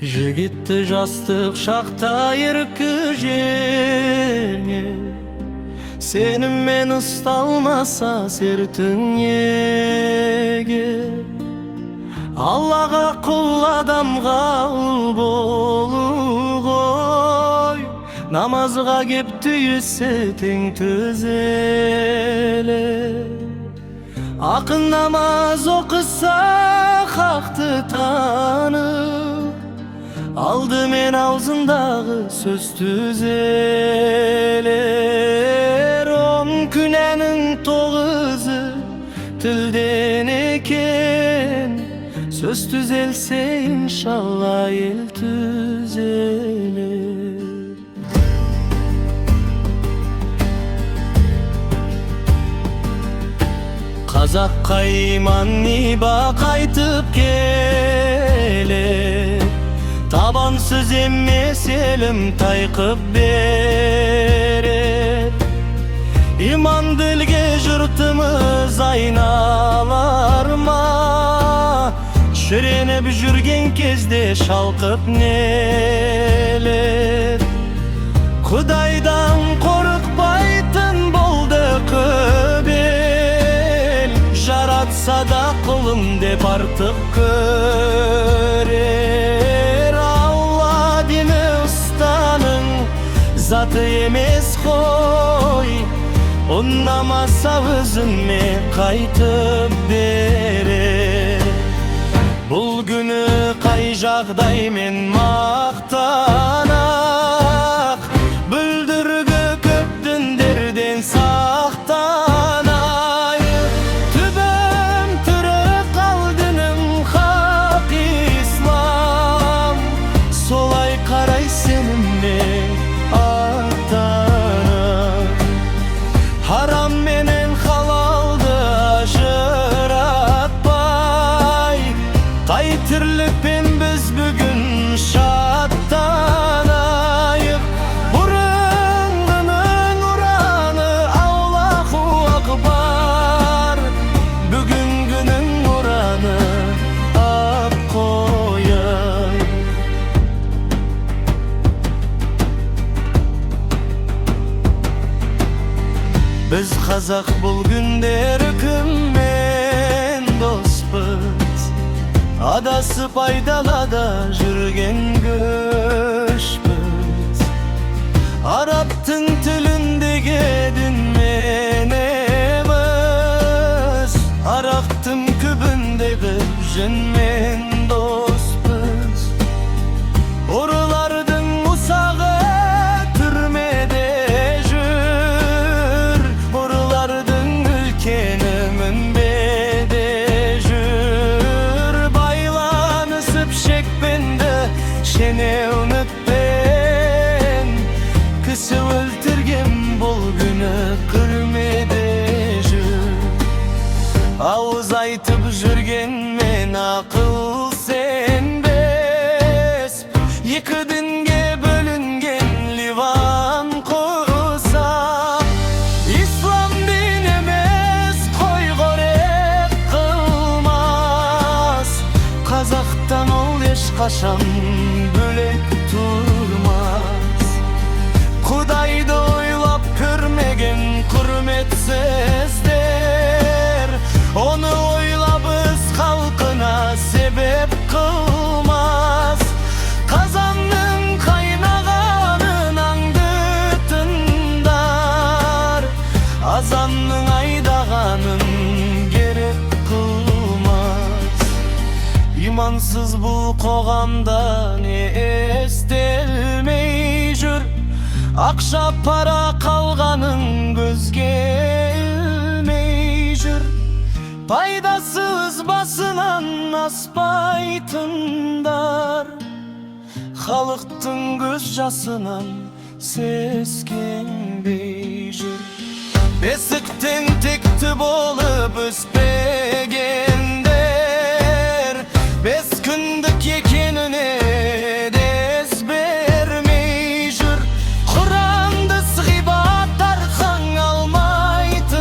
Жігітті жастық шақта еркі жеңер. Сеніммен ұсталмаса сертің егер. Аллаға құл, адамға ұл болу ғой. Намазға кеп түйісі тең түзелер. Ақын намаз оқыса, хақты танып, алдымен аузындағы сөз түзелер. 10 күнәнің тоғызы тілден екен. Сөз түзелсе, иншалла, ел түзелер. Қазаққа иман иба қайтып келер. Табансыз емес елім, тайқып берер. Иманды елге жұртымыз айналар ма? Шіреніп жүрген кезде шалқып нелер? Құдайдан қорықпайтын болды көп ел. Жаратса да, құлым деп артық көрер. Алла діні ұстаның заты емес қой. Ұнамаса, өзіме қайтып берер. Бұл күні қай жағдаймен мақтанақ? Бүлдіргі көп діндерден сақтанайық. Түбім түрік, ал дінім хақ ислам. Солай қарай сеніммен аттанып. Харам менен халалды ажыратпай, қай тірлікпен біз бүгін шаттанайық? Бұрынғының ұраны Аллаху акбар, бүгінгінің ұраны ақ қояйық. Біз, қазақ, бұл күндері кіммен доспыз? Адасып айдалада жүрген көшпіз. Арабтың тіліндегі дінмен емес, арақтың күбіндегі жінмен доспыз. Ұрылардың ұсағы түрмеде жүр, ұрылардың үлкені мінбеде жүр. Байланысып шекпенді шенеунікпен, кісі өлтірген бұл күні түрмеде жүр. Ауыз айтып жүргенмен ақыл сенбес. Екі дінге бөлінген Ливан құсап, ислам дін емес, қой қорек қылмас. Қазақтан ол ешқашан бөлек тұрмас. Құдайды ойлап көрмеген құрметсіздер оны ойлап өз халқына себеп қылмас. Қазанның қайнағанын аңдытындар азанның айдағанын керек қылмас. Имансыз бұл қоғамда не естелмей жүр? Ақша, пара қалғанын көзге ілмей жүр. Пайдасыз басынан аспайтындар халықтың көз жасынан сескенбей жүр. Бесіктен текті болып өспегендер бес күндік екеніне дес бермей жүр. Құранды ғибат арқаң алмайтындар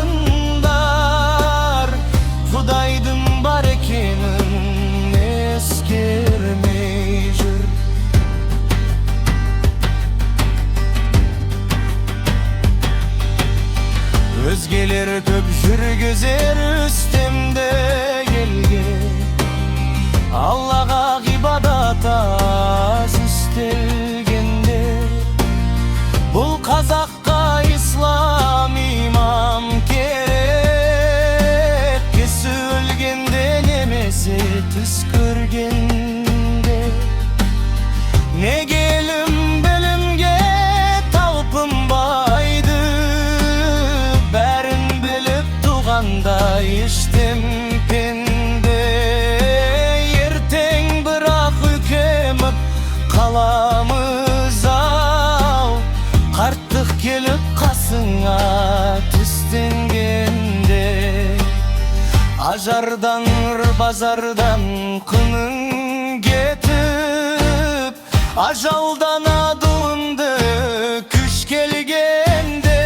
Құдайдың бар екенін ескермей жүр. Жүргізер үстемдік елге, Аллаға ғибадат аз істелгенде. Бұл қазаққа ислам, имам керек, кісі өлгенде немесе түс көргенде. Неге ілім білімге талпынбайды, бәрін біліп туғанда іштен пенде? Ертең бірақ үлкейіп қаламыз ау, қарттық келіп қасыңа түстенгенде. Ажардан, базардан құның кетіп, ажалдан адуынды күш келгенде,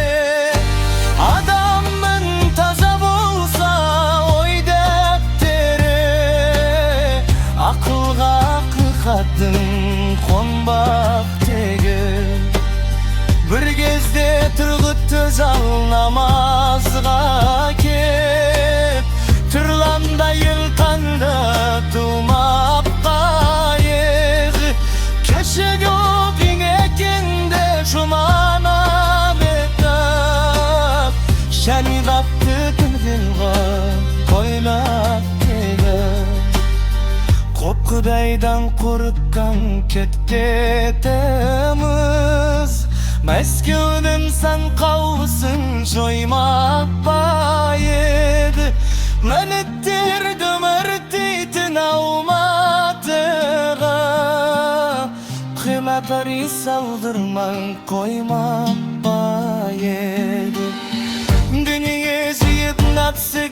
адамның таза болса ой дәптері, ақылға ақиқаттың қонбақ тегі. Бір кезде тұрғытты зал намазға кеп, тұрландай қанды тумап қайық. Кешегі екенде жұмана бетіп, шариғатты тілге қойлап келіп. Көп құдайдан қорыққан кететіміз, Мәскеудің сан қауысын жоймап па еді? Мәнеттерді мәртейтін Алматыға крематорий салдырмай қоймап па еді? Дүние жиып, нәпсі